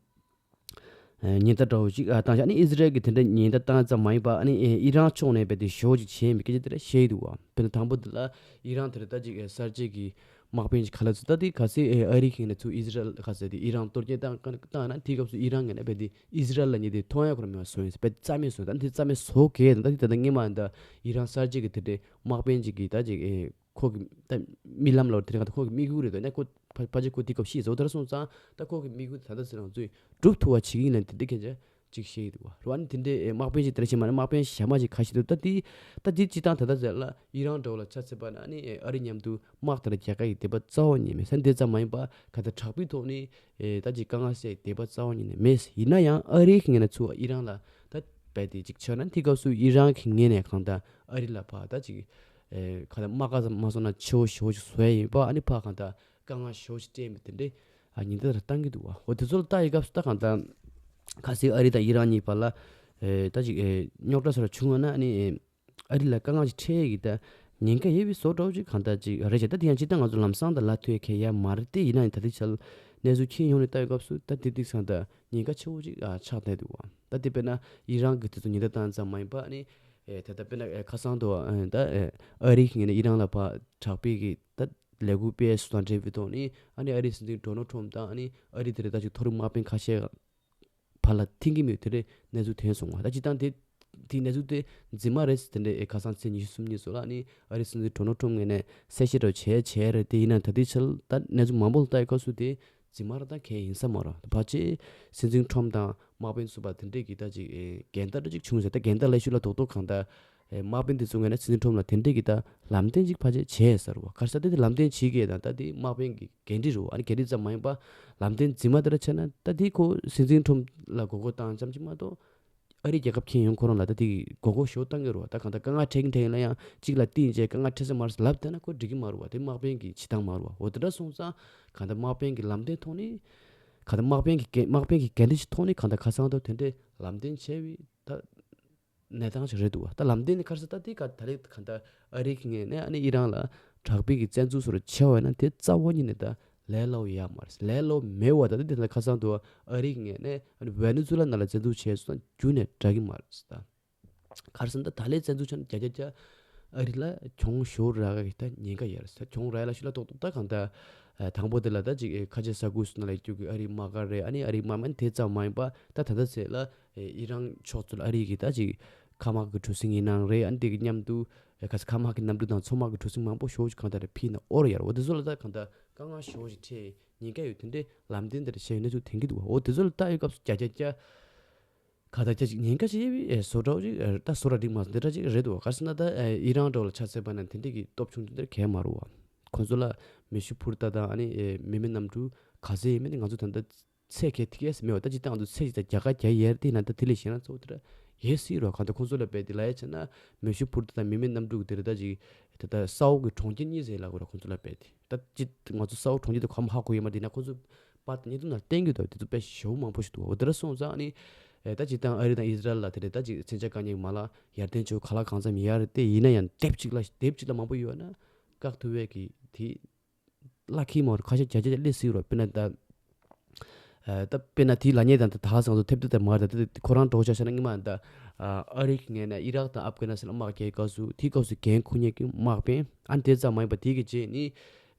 ཉེན་བརྡ་འདྲ་བོ་ཞིག་བཏང་བྱས། ཨ་ནི་ཨི་ཟི་རལ་གྱིས་དེ་འདྲ་ཉེན་བརྡ་བཏང་ཙམ་མ་ཡིན་པར་ཨ་ནི་ཨི་རན་ཕྱོགས་ནས་རྦད་དེ་ཞེ་པོ་ཅིག་བྱས་ཡིན་པའི་སྐད་ཆ་དེ་འདྲ་བཤད་ཡི་འདུག་བ། དཔེར་ན་དང་པོ་འདི་ལ་ཨི་རན་དེ་འདྲ་ད་ཅིག་གསར་བརྗེ་གི་དམག་དཔོན་ཅིག་ཁ་ལག་ཚུད་ད་དེ་ག་ཚོད་ཨ་རི་གི་ངོས་ནས་ཚུར་ཨི་ཟི་རལ་ག་ཚོད་དེ་ཨི་རན་གཏོར་སྐྱོན་བཏང་བཏང་ན་དེའི་སྐབས་སུ་ཨི་རན་ངོས་ནས་རྦད་དེ་ཨི་ཟི་རལ་ལ་ཉེ་དེ་མཐོང་ཡ་ཁོ་རང་མེད་པ་བཟོ་ཡིན་ཟེར་རྦད་རྩ་མེད་བཟོ་ཡིན། ད་དེ་རྩ་མེད་བཟོ་གས་ད་དེ་ད་ལྟ་སྔོན་མ་ད་ཨི་རན་གསར་བརྗེ་གི་དེ་འདྲའི་དམག་དཔོན་ཅིག་གིས་ད་ཅིག་ཨེ་ཁོ་གི་ད་རྨི་ལམ་ལ་དེ་རིང་ད་ཁོ་གི་དམིགས་ཡུལ་རེད་ད་ནས་ཁོ་ཕ་ཕལ་ཆེར་ཁོ་དེ་སྐབས་ཤི་ཟོ་དར་སོང་ཙང་ད་ཁོ་གི་དམིགས་ཡུལ་ད་ལྟ་ཟེར་རང་ཚོས་སྒྲུབ་ཐུབ་པ་བྱེད་ཀྱི་ཡིན་ལབ་དེ་འདྲ་སྐད་ཆ་ཅིག་བཤད་ཀྱི་འདུག་བ། རེད་བ། ཨ་ནི་དེ་འདྲའི་ཨེ་དམག་དཔོན་ཅིག་དེ་འདྲ་བྱེད་མ་རེད། དམག་དཔོན་གཞན་མ་ཅིག་ག་ཤེད་འདུག་ད་དེ་ད་དེ་སྤྱིར་བཏང་ད་ལྟ་ཟེར་ལ་ཨི་རན་འདྲ་བོ་ལ་ཆ་མཚོན་པ་ན་ཨ་ནི་ཨེ་ཨ་རི་མཉམ་དུ་དམག་དེ་འདྲ་རྒྱག་ག་ཡི་དད་པ་རྩ་བ་ཉིད་མེད་ས་འདི་ཙམ་མ་ཡིན་པ་ག་ད་དྲག་པོའི་ཐོག་ནས་ཨེ་ད་ཅིག་དཀའ་ངལ་སེལ་དད་པ་རྩ་བ་ཉིད་ནས་མེད། ཡིན་ན་ཡང་ཨ་རིའི་ངོས་ནས་ཚུར་ཨི་རན་ལ་ད་རྦད་དེ་ཅིག་ཆགས་ན་དེ་སྐབས་སུ་ཨི་རན་གྱི་ངོས་ནས་གང་ལྟར་ཨ་རི་ལ་ཕར་ད་ཅིག་ཨེ་གང་ལྟར་དམག་སྒར་ཙམ་མ་སོང་ན་ཆེ་བོ་ཞེ་བོ་ཞིག་བཟོ་ཡ་ཡིན་པ། ཨ་ནི་ཕར་གང་ལྟར་དཀའ་ངལ་ཞེ་བོ་ཞིག་སྤྲད་མི་དེ་འདྲའི་ཨ་ཉེན་བརྡ་ར་བཏང་གི་འདུག་བ། འོ་དེ་ཚོ་ལ་ལྟ་ཡི་སྐབས་སུ་ད་གང་ལྟར་གལ་སྲིད་ཨ་རི་དང་ཨི་རན་གཉིས་བར་ལ་ཨེ་ད་ཅིག་ཨེ་རྙོག་དྲ་སོགས་ར་བྱུང་བ་ན་ཨ་ནི་ཨེ་ཨ་རི་ལ་དཀའ་ངལ་ཅིག་འཕྲད་ཡི་ད་ཉེན་ཁ་ཡོད་པའི་བཟོ་འདྲ་བོ་ཅིག་གང་ལྟར་ཅིག་རེད་ཤག་ད་དེ་ཡང་སྤྱིར་བཏང་ང་ཚོ་ལམ་སང་ད་ལབ་ཐུབ་ཡ་གང་ཡང་མ་རེད་དེ། ཡིན་ན་ཡང་ད་ལྟའི་ཆར་ གནས་ཚུལ་མཁྱེན་ཡོང་ནས་ལྟ་བའི་སྐབས་སུ་ད་དེ་དུས་ཙང་ད་ཉེན་ཁ་ཆེ་བོ་ཅིག་ཨ་ཆགས་བསྡད་འདུག་བ། ད་དེ་དཔེར་ན་ཨི་རན་གྱི་དེ་ཚོ་ཉེན་བརྡ་བཏང་ཙམ་མ་ཡིན་པ་ཨ་ནི་ཨེ་ད་ལྟ་དཔེར་ན་ཨེ་ཁ་སང་དུ་ཨ་ད་ཨེ་ཨ་རི་གིས་ངས་ནས་ཨི་རན་ལ་ཕར་དྲག་པོའི་གི་ད་ལས་འགུལ་སྤེལ་སོང་དང་འབྲེལ་བའི་ཐོག་ནས་ཨ་ནི་ཨ་རིའི་སྲིད་འཛིན་ཌོ་ནལ་ཊམ་དང་ཨ་ནི་ཨ་རི་དེ་རེད་ད་ཅིག་མཐོ་རིམ་དམག་དཔོན་ཁ་ཤས་བར་ལ་མཐུན་གྱི་མེད་དེ་རེད་གནས་ཚུལ་ཐོན་སོང་བ། ད་སྤྱིར་བཏང་དེ་དེའི་གནས་ཚུལ་དེ་རྫུན་མ་རེད་ཟེར་དེ་འདྲའི་ཨེ་ཁ་སང་ཚེས་ཉི་ཤུ་གསུམ་ཉིན་སོགས་ལ་ཨ་ནི་ཨ་རིའི་སྲིད་འཛིན་ཌོ་ནལ་ཊམ་ངོས་ནས་གསལ་བཤད་འདྲ་བོ་བྱས་བྱས་རེད། དེ་ཡིན་ན་ད་ལྟའི་ཆར་ད་གནས་ཚུལ་མང་པོ་ལ་ལྟ་ཡི་སྐབས་སུ་དེ་རྫུན་མ་རེད་ད་གང་ཡིན་ས་མ་རེད། ད་ཕལ་ཆེར་སྲིད་འཛིན་ཊམ་དང་དམག་དཔོན་ཚོ་བར་དེ་འདྲས་ཀྱི་ད་ཅིག་ཨེ་འགལ་ཟླ་འདྲ་ཅིག་བྱུང་ཟེར། ད་འགལ་ཟླ་ལབ་ཤུགས་ལ་རྡོག་རྡོག་གང་ལྟར་ཨེ་དམག་དཔོན་དེ་ཚོ་ངོས་ནས་སྲིད་འཛིན་ཊམ་ལ་དེ་འདྲས་ཀྱི་ད་ལམ་སྟོན་ཅིག་ཕལ་ཆེར་བྱས་ཟེར་བ། ག་རེ་ཟེར་ད་དེ་ལམ་སྟོན་བྱེད་ཀྱི་ད་ད་དེ་དམག་དཔོན་གྱི་འགན་འཁྲི་རེད་བ། ཨ་ནི་འགན་འཁྲི་ཙམ་མ་ཡིན་པ་ལམ་སྟོན་རྫུན་མ་དེ་འདྲ་བྱས་ན་ད་དེ་ཁོ་སྲིད་འཛིན་ཊམ་ལ་མགོ་སྐོར་བཏང་ཙམ་ཅིག་མ་གཏོགས་ཨ་རིའི་རྒྱལ་ཁབ་མཁྱེན་ཡོང་ཁོ་རང་ལ་ད་དེ་གི་མགོ་སྐོར་ཞེ་པོ་བཏང་གི་རེད་བ། ད་གང་ལྟར་དཀའ་ངལ་འཕྲད་ཀྱིན་འཕྲད་ཀྱིན་ལ་ཡང་གཅིག་ལ་བརྟེན་བྱས་དཀའ་ངལ་འཕྲད་ས་མ་རེད་ལབ་བསྡད་ན་ཁོ་འགྲིག་གི་མ་རེད་བ། དེ་དམག་དཔོན་གྱི་བྱེད་སྟངས་མ་རེད་བ། འོ་དེ་འདྲ་སོང་ཙང་གང་ལྟར་དམག་དཔོན་གྱི་ལམ་སྟོན་ཐོག་ནས་གང་ལྟར་དམག་དཔོན་གྱི་འགན་དམག་དཔོན་གྱི་འགན་འཁྲི་ཞིག་ཐོག་ནས་གང་ལྟར་ཁ་སང་ཐོག་དེ་འདྲའི་ལམ་སྟོན་བྱས་པའི་ད་གནས་སྟངས་ཤིག་རེད་འདུག་བ། ད་ལམ་སྟོན་ནི་ག་རེ་ཟེར་ད་དེ་ག་ད་རེས་གང་ལྟར་ཨ་རི་གི་ངོས་ནས་ཨ་ནི་ཨི་རན་ལ་དྲག་པོའི་གི་བཙན་འཛུལ་སོགས་བྱས་པ་ཡིན་ན་དེ་རྩ་བ་ཉིད་ནས་ད་ལས་སླ་བོ་ཡོད་མ་རེད། ལས་སླ་བོ་མེད་བ། ད་ལྟ་དེ་ལ་ཁ་སང་དུ་ཨ་རི་གི་ངོས་ནས་ཨ་ནི་ཝེ་ནེ་ཛུ་ལ་ནང་ལ་བཙན་འཛུལ་བྱས་སོང་ན་རྒྱུན་ནས་དྲག་གི་མ་རེད་ཟེར། ད་ག་རེ་ཟེར་ན་ད་ད་ལས་བཙན་འཛུལ་བྱས་ན་བརྒྱ་ཆ་བརྒྱ་ཨ་རི་ལ་གྱོང་ཤོར་རག་གི་ད་ཉེན་ཁ་ཡོད་རེད་ཟེར། གྱོང་རག་ལ་ཤུ་ལ་ཏོག་ཏོག་ད་གང་ལྟར་ཨ་དང་པོ་དེ་ལ་ད་ཅིག་ཨེ་ཁ་ཆེ་ས་ཁུལ་སོགས་ནང་ལ་ཡོད་རྒྱུ་གི་ཨ་རིའི་དམག་སྒར་རེད། ཨ་ནི་ཨ་རིའི་དམག་མི་དེ་ཙམ་མ་ཡིན་པ་ད་ད་ལྟ་ཚེ་ལ་ཨེ་ཨི་རན་ཕྱོགས་ཚོ་ལ་ཨ་རི་གི་ད་ཅིག་མཁའ་དམག་གི་གྲུ་གཟིངས་ཡིན་ནའང་རེད། ཨ་ནི་དེ་གི་མཉམ་དུ་ཨེ་ག་ས་མཁའ་དམག་གི་གནམ་གྲུ་དང་མཚོ་དམག་གི་གྲུ་གཟིངས་མང་པོ་ཞེ་པོ་ཅིག་གང་ལྟར་ཕྱིན་ནས་ཨོར་ཡར། འོ་དེ་ཚོ་ལ་ད་གང་ལྟར་དཀའ་ངལ་ཞེ་པོ་ཅིག་འཕྲད་ཉེན་ཁ་ཡོད། དེ་འདྲའི་ལམ་སྟོན་དེ་འདྲ་བྱས་ཡོད་གནས་ཚུལ་ཐོན་གྱི་འདུག་བ། འོ་དེ་ཚོ་ལ་ལྟ་ཡོད་སྐབས་སུ་བརྒྱ་ཆ་བརྒྱ་ག་ད་ཆ་ཅིག་ཉེན་ཁ་ཞེ་པོ་ཅིག་ཨེ་བཟོ་འདྲ་བོ་ཅིག་ཨེ་ད་བཟོ་འདྲ་འགྲིག་མ་སོང་དེ་འདྲ་ཅིག་རེད་འདུག་བ། ག་རེ་ཟེར་ན་ད་ཨེ་ཨི་རན་འདྲ་བོ་ལ་ཆ་མཚོན་པ་ན་དེ་འདྲ་གི་སྟོབས་ཆུང་ཆུང་དེ་འདྲ་གང་ཡང་མ་རེད་བ། ཁོང་ཚོ་ལ་མེ་ཤུགས་འཕུར་མདའ་དང་ཨ་ནི་ཨེ་མི་མེད་གནམ་གྲུ་ག་ཚད་ཡིན་མིན་དེ་ང་ཚོ་ད་ལྟ་ཚད་གས་ཐིག་གས་མེད་བ། ད་ཅི་ལྟ་ང་ཚོ་ཚད་ཅིག་ད་རྒྱ་གར་རྒྱ་ཡར་དེ་ན་ད་དེ་ལས་གཞན་ན་གཙོ་བོ་དེ་འདྲ་ཡོད་སྲིད་རོ། གང་ལྟར་ཁོང་ཚོ་ལ་དཔེ་དེ་ལ་ཡ་བྱས་ན་མེ་ཤུགས་འཕུར་མདའ་དང་མི་མེད་གནམ་གྲུ་གི་དེ་རེད་ད་ཅིག་དེ་ད་ས་འོག་གི་གྲོང་ཁྱེར་གཉིས་ཟེར་ལབ་དགོས་ར། ཁོང་ཚོ་ལ་དཔེ་དེ་ད་ཅི་ང་ཚོ་ས་འོག་གྲོང་ཁྱེར་དེ་གོ་མ་ཧ་གོ་ཡོད་མ་དེ་ན་ཁོང་ཚོ་པར་དང་བརྙན་ཐུང་ནང་བསྟན་གྱི་འདུག་དེ་ཚོ་དཔེ་ཞེ་པོ་མང་པོ་ཞིག་འདུག་འོ་དེ་འདྲ་སོང་ཙང་ཨ་ནི་ཨེ་ད་ཅི་ལྟ་ཨ་རི་དང་ཨི་ཟི་རལ་ལ་དེ་རེད་ད་ཅིག་མཚོན་ཆ་བཀག་ཉར་གྱི་མ་ལག་ཡར་ཐོན་བྱུང་། ག་ལ་གང་འཚམ་ཡོད་རེད། དེ་ཡིན་ན་ཡང་དེབ་གཅིག་ལ་དེབ་གཅིག་ལ་མང་པོ་ཡོད་ན་བཀག་ཐུབ་པའི་གི་དེ་ལ་ཁི་མོར་ཁ་ཤས་བརྒྱ་ཆ་བརྒྱ་སླེབས་སྲིད་རོ། དཔེར་ན་ད་ཨ་ད་དཔེར་ན་དེའི་ལ་ཉེ་དང་ད་ད་སང་ཚོ་ཐེབས་ཏེ་ད་མར་ད་ད་ཁོ་རང་གྲོགས་ཆ་བྱས་ན་སྔོན་མ་ད་ཨ་རི་གི་ངོས་ནས་ཨི་རག་དང་ཨབ་གྷ་ནི་སི་ཐན་དམག་རྒྱག་སྐབས་སུ་དེའི་སྐབས་སུ་འགན་འཁུར་མཁན་གྱི་དམག་དཔོན་ཨ་ནི་དེ་ཙམ་མ་ཡིན་པ་དེའི་གི་རྗེས་ནི་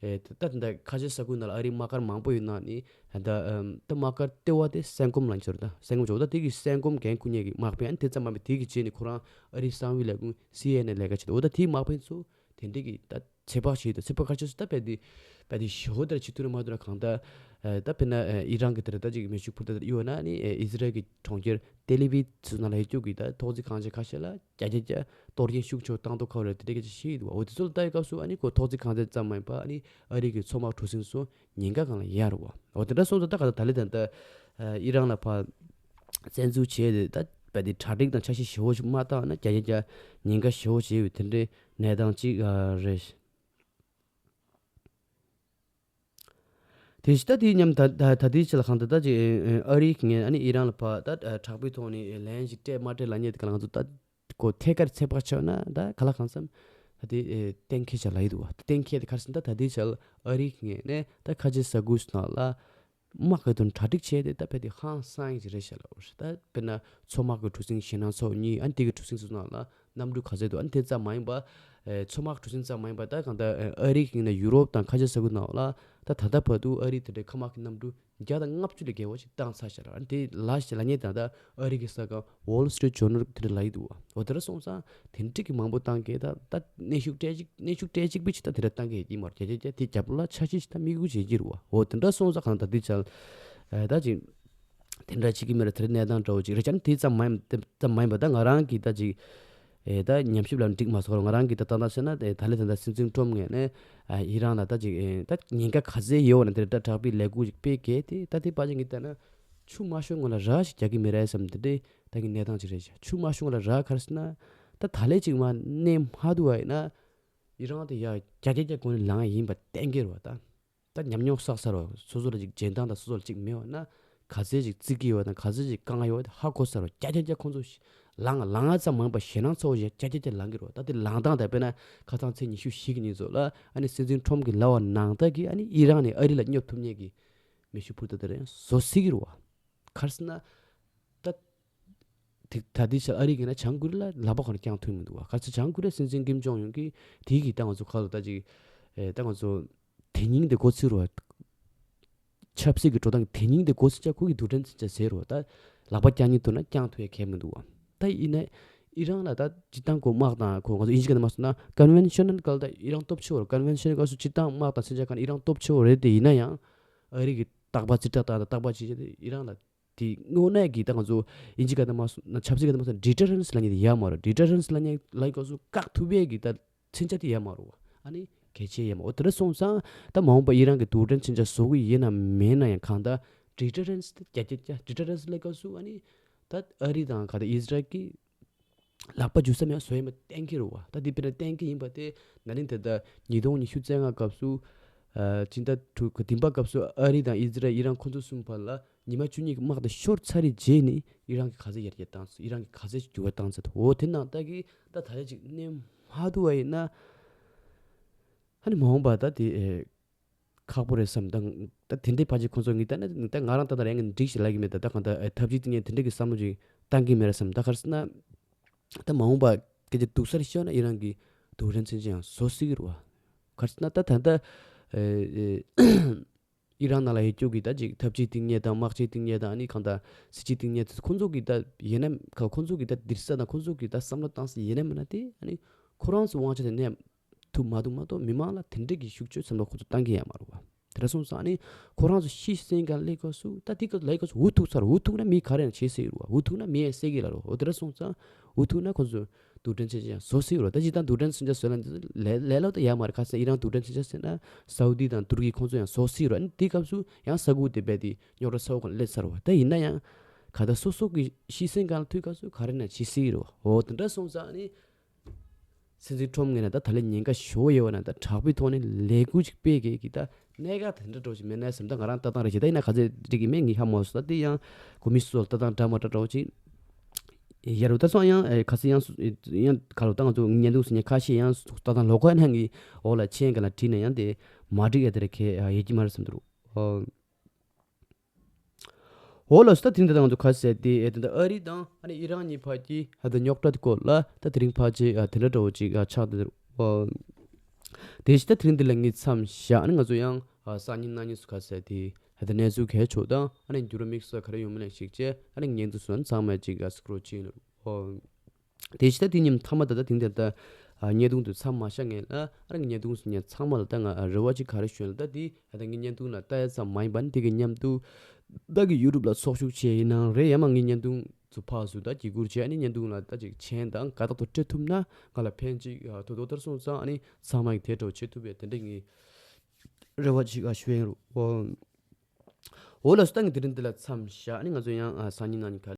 ཨེ་ད་ད་ད་ཁ་ཆེ་ས་ཁུལ་ནང་ལ་ཨ་རིའི་དམག་སྒར་མང་པོ་ཡོད་ནང་ནི་ད་ཨམ་ད་དམག་སྒར་ལྟེ་བ་དེ་སེང་གོམ་ལ་འབྱོར། ད་སེང་གོམ་འབྱོར་ད་དེ་གི་སེང་གོམ་འགན་འཁུར་མཁན་གྱི་དམག་དཔོན་ཨ་ནི་དེ་ཙམ་མ་ཡིན་པ་དེའི་གི་རྗེས་ནི་ཁོ་རང་ཨ་རིའི་གསང་བའི་ལས་ཁུངས་སི་ཨེན་ཨེ་ལས་ཀ་བྱེད། འོ་ད་དེའི་དམག་དཔོན་ཚོ་དེ་འདྲའི་གི་ད་ཚོད་དཔག་བྱེད་དུས་ཚོད་དཔག་ག་ཚོད་ད་དཔེ་དེ་དཔེ་དེ་ཞོ་ལྟར་བྱེད་ཐུབ་ར་མ་ཐུབ་ར་གང་ལྟར་ཨ་ད་དཔེར་ན་ཨ་ཨི་རན་གྱི་དེར་ད་ཅིག་མེ་ཤུགས་འཕུར་མདའ་ཡོད་ན་ནི་ཨ་ཨི་ཟི་རལ་གྱི་གྲོང་ཁྱེར་ཏེལ་ཨ་བིབ་ཚོ་ནང་ལ་ཡོད་རྒྱུ་གི་ད་ཐོག་བརྩེགས་ཁང་ཆེན་ཁ་ཤས་ལ་བརྒྱ་ཆ་བརྒྱ་གཏོར་སྐྱོན་ཤུགས་ཆེ་བཏང་ཐུབ་ཁ་བ་རེད། དེ་འདྲ་སྐད་ཆ་བཤད་ཡོད་འདུག་འོ་དེ་ཚོ་ལ་ལྟ་ཡི་སྐབས་སུ་ཨ་ནི་ཁོ་ཐོག་བརྩེགས་ཁང་ཆེན་ཙམ་མ་ཡིན་པ་ཨ་ནི་ཨ་རི་གི་མཚོ་དམག་གྲུ་གཟིངས་སུ་ཉེན་ཁ་གང་ལ་ཡོད་རེད་བ། འོ་དེ་འདྲ་སོང་ཙང་ད་ག་ད་ད་ལེ་ད་ད་ཨི་རན་ལ་ཕར་བཙན་འཛུལ་བྱས་ཏེ་ད་དཔེ་དེ་གྲ་སྒྲིག་དང་འཆར་གཞི་ཞེ་པོ་ཞིག་མ་བཏང་ན་བརྒྱ་ཆ་བརྒྱ་ཉེན་ཁ་ཞེ་པོ་ཞིག་ཡོད་དེ་འདྲའི་གནས་སྟངས་ཅིག་ཨ་རེད། དེ་ཞིག་ད་དེའི་མཉམ་ད་ད་ད་དེའི་ཆེད་ལ་གང་ལྟར་ད་ཅིག་ཨ་རིའི་ངས་ཨ་ནི་ཨི་རན་ལ་ཕར་ད་དྲག་པོའི་ཐོག་ནས་ལན་ཞིག་སྤྲད་མ་སྤྲད་ལབ་མཁན་དེ་ག་ལ་ང་ཚོ་ད་ཁོ་ཐད་ཀར་ཚོད་དཔག་བྱས་ན་ད་ག་ལ་གང་འཚམ་ད་དེ་གཏན་འཁེལ་བྱ་ལ་ཡི་འདུག་བ། གཏན་འཁེལ་དེ་ག་རེ་ཟེར་ན་ད་ད་དེའི་ཆེད་ལ་ཨ་རིའི་ངས་ནས་ད་ཁ་ཆེ་ས་ཁུལ་ནང་ལ་དམག་གི་དོན་གྲ་སྒྲིག་བྱས་ཏེ་ད་དཔེ་དེ་ཧང་སང་ཡིན་གྱི་རེད་བཤད་ལ། འོ་ད་དཔེར་ན་མཚོ་དམག་གི་གྲུ་གཟིངས་ཞེད་སྣང་ཚོགས་གཉིས་ཨ་ནི་དེ་གི་གྲུ་གཟིངས་སུ་ནང་ལ་གནམ་གྲུ་ག་ཚད་འདུག་ཨ་ནི་དེ་ཙམ་མ་ཡིན་པ་ཨེ་མཚོ་དམག་གྲུ་གཟིངས་ཙམ་མ་ཡིན་པ་ད་གང་ལྟར་ཨེ་ཨ་རི་གི་ཡིན་ན་ཡུ་རོབ་དང་ཁ་ཆེ་ས་ཁུལ་ནང་ལ་ད་ད་ལྟ་བར་དུ་ཨ་རི་དེ་འདྲའི་མཁའ་དམག་གི་གནམ་གྲུ་བརྒྱ་དང་ལྔ་བཅུ་ལས་བརྒལ་བ་ཞིག་བཏང་ཚར་བཞག་ལ། ཨ་ནི་དེ་ལ་ཞེ་ལ་ཉེ་དང་ད་ཨ་རི་གི་གསར་ཁང་Wall Street Journal་དེ་འདྲ་ལ་ཡི་འདུག་ཨོ་དེ་འདྲ་སོང་ཙང་དེ་འདྲ་གི་མང་པོ་བཏང་གི་ད་ད་གནོན་ཤུགས་སྤྲད་ཅིག་གནོན་ཤུགས་སྤྲད་ཅིག་པི་ཅིག་ད་དེ་འདྲ་བཏང་གི་ཡོད་ཀྱི་མ་རེད། རྒྱ་རྒྱ་རྒྱ་དེ་རྒྱབ་ལ་འཆར་གཞི་ཞིག་ད་དམིགས་ཡུལ་བྱེད་ཀྱི་རེད་བ། ཨོ་དེ་འདྲ་སོང་ཙང་གང་ད་དེ་ཆ་ཨེ་ད་ཅིག་དེ་འདྲ་བྱེད་ཀྱི་མེད་ར། དེ་རིང་གནས་སྟངས་འདྲ་བོ་ཅིག་རེད་ཅག་ནི་དེ་ཙམ་མ་ཡིན་དེ་ཙམ་མ་ཡིན་པ་ད་ང་རང་གིས་ད་ཅིག་ཨེ་ད་ཉམས་ཞིབ་ལ་འགྲིག་མ་སོང་ར། ང་རང་གིས་ད་ཏག་ཏག་བཤད་ན་ཨེ་ད་ལེ་ད་ད་སྲིད་འཛིན་ཊམ་ངོས་ནས་ཨ་ཨི་རན་ལ་ད་ཅིག་ཨེ་ད་ཉེན་ཁ་ག་ཚད་ཡོད་ན་དེ་རེད་ད་དྲག་པོའི་ལས་འགུལ་ཅིག་སྤེལ་གལ་ཏེ་ད་དེ་ཕལ་ཆེར་ངས་བལྟས་ན་ཆུ་མ་ཤོར་སྔོན་ལ་ར་ཞིག་རྒྱག་གི་མེད་ར་བསམ་དེ་འདྲའི་ད་གི་གནས་སྟངས་ཅིག་རེད་ཤག་ཆུ་མ་ཤོར་སྔོན་ལ་ར་ག་རེ་ཟེར་ན་ད་ད་ལེ་ཅིག་མ་གནས་མ་ཐུབ་པ་ཡིན་ན་ཨི་རན་དེ་ཡ་བརྒྱ་ཆ་བརྒྱ་གོང་ནས་ལངས་ཡིན་པ་གཏན་འཁེལ་རེད་བ་ད། ད་ཉམས་མྱོང་བསགས་ཚར་བ་སོ་སོ་ལ་ཅིག་འཇོན་ཐང་དང་སོ་སོ་ལ་ཅིག་མེད་བ་ན་ག་ཚད་ཅིག་བརྩི་གི་ཡོད་དང་ག་ཚད་ཅིག་དཀའ་ངལ་ཡོད་ཧ་གོ་ཚར་བ། བརྒྱ་ཆ་བརྒྱ་ཁོང་ཚོ་ལངས་ལངས་ཙམ་མ་ཡིན་པ་ཞེད་སྣང་ཚ་བོ་ཞིག་བརྒྱ་ཆ་བརྒྱ་ལངས་གི་རེད་བ། ད་དེ་ལངས་སྟངས་དང་དཔེར་ན་ཁ་སང་ཚེས་ཉི་ཤུ་བཞི་གི་ཉིན་ཚོ་ལ་ཨ་ནི་སྲིད་འཛིན་ཊམ་གྱིས་ལབ་པ་ནང་ལྟར་གྱི་ཨ་ནི་ཨི་རན་ནས་ཨ་རི་ལ་སྙོབ་ཐུབ་མཁན་གྱི་ མེ་ཤུགས་འཕུར་མདའ་དེ་རེད་ཡང་བཟོ་སྲིད་ཀྱི་རེད་བ། ག་རེ་ཟེར་ན། ད། དེ་ད་ལྟའི་ཆར་ཨ་རི་གིས་ན་བྱང་ཀོ་རི་ཡ་ལ་ལག་པ་གང་ལ་བརྐྱངས་ཐུབ་མི་འདུག་བ། ག་རེ་ཟེར་བྱང་ཀོ་རི་ཡ་སྲིད་འཛིན་ཀིམ་ཇོང་ཡུན་གྱིས་དེའི་གི་ད་ང་ཚོ་ཁ་ལོ་ད་ཅིག་ཨེ་ད་ང་ཚོ་དེ་སྙིང་དེ་འགོ་ཚུགས་རེད་བ། ཆབ་སྲིད་ཀྱི་འགྲོ་སྟངས་དེ་སྙིང་དེ་འགོ་ཚུགས་ཆ་ཁོ་གི་རྡུལ་ཕྲན་ཚན་ཆ་ཟེར་རེད་བ། ད་ལག་པ་བརྐྱངས་ཉིན་ཐུབ་ན་བརྐྱངས་ཐུབ་ཡ་གལ་མི་འདུག་བ། ད་ཡིན་ན་ཨི་རན་ལ་ད་སྤྱིར་བཏང་ཁོ་དམག་དང་ཁོ་ང་ཚོ་ཨིན་ཇི་སྐད་ནང་མ་སོང་ན་ཀོན་ཝེན་ཤ་ནལ་སྐད་ལ་ད་ཨི་རན་སྟོབས་ཆེ་བ་རེད། ཀོན་ཝེན་ཤ་ནལ་སྐད་སུ་སྤྱིར་བཏང་དམག་དང་མཚོན་ཆ་གང་ཨི་རན་སྟོབས་ཆེ་བ་རེད། དེ་ཡིན་ན་ཡང་ཨ་རི་གི་རྟག་པར་རྩིས་ཁྲ་བཏང་དང་རྟག་པར་བྱེད་བྱེད་དེ་ཨི་རན་ལ་དེ་དངོས་གནས་ཀྱི་ད་ང་ཚོ་ཨིན་ཇི་སྐད་ནང་མ་སོང་ན་ཆབ་སྲིད་སྐད་ནང་མ་སོང་ན་ཌི་ཊར་རེན་སི་ལབ་མཁན་དེ་ཡོད་མ་རེད། ཌི་ཊར་རེན་སི་ལབ་མཁན་ལབ་སྐབས་སུ་བཀག་ཐུབ་པའི་གི་ད་མཚོན་ཆ་དེ་ཡོད་མ་རེད་བ། ཨ་ནི་གལ་ཆེ་ཡོད་མ་རེད། འོ་དེ་འདྲ་སོང་ཙང་ད་མ་འོངས་པ་ཨི་རན་གི་རྡུལ་ཕྲན་མཚོན་ཆ་བཟོ་གི་ཡིན་ན་མེད་ན་ཡང་གང་ལྟར་ཌི་ཊར་རེན་སི་དེ་རྒྱ་རྒྱ་རྒྱ་ཌི་ཊར་རེན་སི་ལབ་སྐབས་སུ་ཨ་ནི་ད་ཨ་རི་དང་ག་ད་ཨི་ཟི་རལ་གྱི་ལག་པ་འཇུ་ས་མེད་བཟོ་ཡ་མ་གཏན་འཁེལ་རེད་བ། ད་འདི་དཔེར་ན་གཏན་འཁེལ་ཡིན་པ་དེ་ན་ནིང་དེ་ད་ཉིས་སྟོང་ཉི་ཤུ་རྩ་ལྔ་སྐབས་སུ་ཨ་སྤྱི་ཟླ་དྲུག་གི་བདུན་པ་སྐབས་སུ་ཨ་རི་དང་ཨི་ཟི་རལ་ཨི་རན་ཁོ་ཚོ་གསུམ་བར་ལ་ཉི་མ་བཅུ་གཉིས་ཀྱི་དམག་དེ་ཤོར་ཚར་རེད་རྗེས་ནས་ཨི་རན་གྱི་ག་ཚད་ཡར་རྒྱས་བཏང་སོང་། ཨི་རན་གྱི་ག་ཚད་ཅིག་འགྱུར་བ་བཏང་ཚར་འདུག་འོ་དེ་ནང་ལྟ་གི་ད་ད་ལྟ་ཅིག་གནས་མ་ཐུབ་པ་ཡིན་ན་ཧ་ནི་མ་འོངས་པ་ད་དེ་ཨེ། ཁག་པོ་རེད་བསམ། ད་ད་དེ་འདྲའི་ཕལ་ཆེར་ཁོང་ཚོ་ངས་ད་ནི་ད་ང་རང་ད་ལྟ་རང་གི་འགྲིག་ཞིག་ལབ་ཀྱི་མེད། ད་ད་གང་ལྟར་ཨེ་ཐབས་ཇུས་དེ་ངས་དེ་འདྲ་གི་བསམ་བློ་ཅིག་བཏང་གི་མེད་རེད་བསམ། ད་ག་རེ་ཟེར་ན་ད་མ་འོངས་པ་སྐད་ཆ་སྡུག་ས་རེ་ཤོད་ན་ཨི་རན་གྱི་རྡུལ་ཕྲན་མཚོན་ཆ་ཡང་བཟོ་སྲིད་ཀྱི་རེད་བ། ག་རེ་ཟེར་ན་ད་ད་ལྟ་ཨེ་ཨེ་ཨི་རན་ནང་ལ་ཡོད་རྒྱུ་གི་ད་ཅིག་ཐབས་ཇུས་སྟེང་ཉེ་དང་དམག་ཆས་སྟེང་ཉེ་དང་ཨ་ནི་གང་ལྟར་སྲིད་ཇུས་སྟེང་ཉེ་དེ་ཁོང་ཚོ་གི་ད་ཡིན་ན་ཁ་ཁོང་ཚོ་གི་ད་འདིར་ས་དང་ཁོང་ཚོ་གི་ད་བསམ་བློ་བཏང་ས་ཡིན་ན་མིན་ན་དེ་ཨ་ནི་ཁོ་རང་ཚོ་དབང་ཆ་དེ་གནས་ཐུབ་མ་ཐུབ་མ་གཏོགས་མི་མང་ལ་དེ་འདྲ་གི་ཤུགས་ཆེ་བསམ་བློ་ཁོ་ཚོ་བཏང་གི་ཡོད་མ་རེད་བ། དེ་འདྲ་སོང་ཙང་ནི་ཁོ་རང་ཚོ་ཤི་གསོན་གང་སླེབས་སྐབས་སུ་ད་དེ་སྐབས་སླེབས་སྐབས་སུ་འུ་ཐུག་ཚར། འུ་ཐུག་ན་མི་ག་རེ་ཡང་བྱེད་སྲིད་ཀྱི་རེད་བ། འུ་ཐུག་ན་མི་ཡང་བསད་ཀྱི་ལ་རོ། འོ་དེ་འདྲ་སོང་ཙང་འུ་ཐུག་ན་ཁོ་ཚོ་རྡུལ་ཕྲན་མཚོན་ཆ་ཡང་བཟོ་སྲིད་ཀྱི་རོ། ད་ཇི་ལྟར་རྡུལ་ཕྲན་མཚོན་ཆ་བཟོས་ན་ལས་ལས་སླ་པོ་ད་ཡོད་མ་རེད། ཁ་སང་ཨི་རན་རྡུལ་ཕྲན་མཚོན་ཆ་ཟེར་ན་སའུ་དི་དང་ཏུར་ཀི་ཁོང་ཚོ་ཡང་བཟོ་སྲིད་ཀྱི་རོ། ཨ་ནི་དེ་སྐབས་སུ་ཡང་ས་ཁུག་དེ་རྦད་དེ་རྙོག་དྲ་ཚ་བོ་གང་སླེབས་ཚར་བ། ད་ཡིན་ན་ཡང་ག་ད་སོ་སོ་གི་ཤི་གསོན་གང་ལ་ཐུག་སྐབས་སུ་ག་རེ་ན་བྱེད་སྲིད་ཀྱི་རོ། འོ་དེ་འདྲ་སོང་ཙང་ནི། སྲིད་འཛིན་ཁྲོམ་ངོས་ནས་ད་ད་ལན་ཉེན་ཁ་ཞེ་པོ་ཡོད་པ་ན་ད་དྲག་པོའི་ཐོག་ནས་ལས་འགུལ་ཅིག་སྤེལ་གི་གི་ད་གནད་འགག་དེ་འདྲ་འདྲ་བོ་ཅིག་མེད་ན་བསམ། ད་ང་རང་ལྟ་སྟངས་རེ་བྱེད་ད་ཡིན་ན་ག་ཚོད་འགྲིག་གི་མེད་ངས་ཧ་མ་སོང་། ད་དེ་ཡང་གོ་མི་སོ་སོ་ལ་ལྟ་སྟངས་འདྲ་མ་འདྲ་འདྲ་བོ་ཅིག་ཡ་རུ་ད་སོང་ཡང་ཨེ་ཁ་སི་ཡང་སུ་ཡང་ག་རུ་ད་ང་ཚོ་བརྙན་ཐུང་སུ་ཉན་ཁ་ཤས་ཡང་ལྟ་སྟངས་ལོག་ཁ་ནང་གི་འོག་ལ་མཆན་ག་ལ་བྲིས་ན་ཡང་དེ་མ་འགྲིག་ཡ་དེ་རེ་ཁེ་ཡེ་ཀྱི་མ་རེད་བསམ་འདུག་ཨོ། འོ་ལགས་སོ། ད་དེ་འདི་ང་ཚོ་ཁ་གསལ་ཏེ་ཨེ་ད་ལྟ་ཨ་རི་དང་ཨ་ནི་ཨི་རན་གཉིས་བར་གྱི་ཨ་ད་རྙོག་དྲ་དེ་སྐོར་ལ་ད་དེ་རིང་ཕལ་ཆེར་ཨ་དེ་འདྲ་འདྲ་བོ་ཅིག་ཨ་ཆགས་འདུག་ཨོ། དེ་བཞིན་ད་དེ་རིང་འདི་ལ་ངས་མཚམས་བཞག་ཨ་ནི་ང་ཚོ་ཡང་ཨ་སང་ཉིན་གནངས་ཉིན་སུ་ཁ་གསལ་ཏེ་ཨ་ད་གནས་ཚུལ་གལ་ཆེ་དང་ཨ་ནི་འགྱུར་བ་དམིགས་བསལ་ག་རེ་ཡོང་མིན་ལ་གཞིགས་བྱས་ཨ་ནི་བརྙན་ཐུང་སོགས་ཚང་མ་ཅིག་ཨ་སི་ཀྲོལ་བྱས་ཡིན་ནོ། ཨོ། དེ་བཞིན་ད་དེ་ཉིན་མཐའ་མ་ད་ལྟ་དེང་དེ་ལྟ་ཨ་བརྙན་ཐུང་དུ་མཚམས་མ་བཞག་ངེས་ལ་ཨ་རང་གི་བརྙན་ཐུང་སུ་ཉན་ཚང་མ་ལ་ད་ང་རེ་བ་ཅིག་ག་རེ་ཞུ་ན་ད་དེ་ད་ལྟ་ངའི་བརྙན་ཐུང་ལ་ལྟ་ཡ་ཙམ་མ་ཡིན་པ་ནི་དེ་གི་མཉམ་དུ་ད་གི་ཡུ་ཊུབ་ལ་ཚོགས་ཞུགས་བྱས་ཡིན་ནའང་རེད། ཡང་མ་ངའི་བརྙན་ཐུང་ཚོ་ཕར་ཚུར་ད་གྱི་སྒུར་བྱས་ཨ་ནི་བརྙན་ཐུང་ལ་ད་ཅིག་མཆན་དང་དགའ་རྟགས་དང་སྤྲད་ཐུབ་ན་ང་ལ་ཕན་ཅིག་ཐོགས་དོ་ལྟར་སོང་ཙང་ཨ་ནི་ཚང་མ་གི་དེ་འདྲ་བྱེད་ཐུབ་པའི་དེ་འདྲ་ངའི་རེ་བ་ཅིག་ཨ་ཞུ་ཡིན་རུ། འོ་ལགས་སོ། ད་ངས་དེ་རིང་འདི་ལ་མཚམས་བཞག་ཨ་ནི་ང་ཚོ་ཡང་ཨ་སང་ཉིན་གནངས་ཉིན་ཁ་